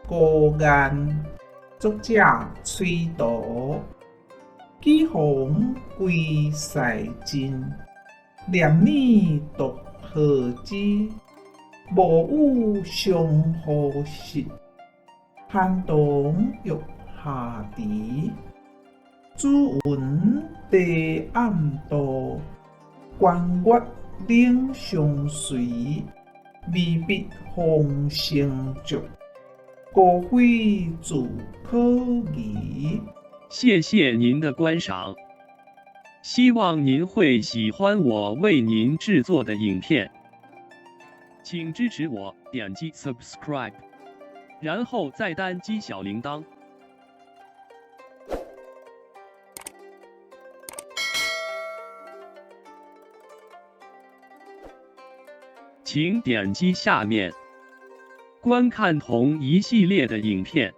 高岩，作者崔图，机锋归赛真，念尔独何之，无与相呼失，寒塘浴霞池，紫云低暗度，观月冷相随，微笔风生竹，高飞自可疑。谢谢您的观赏，希望您会喜欢我为您制作的影片，请支持我点击 subscribe，然后再单击小铃铛。请点击下面观看同一系列的影片。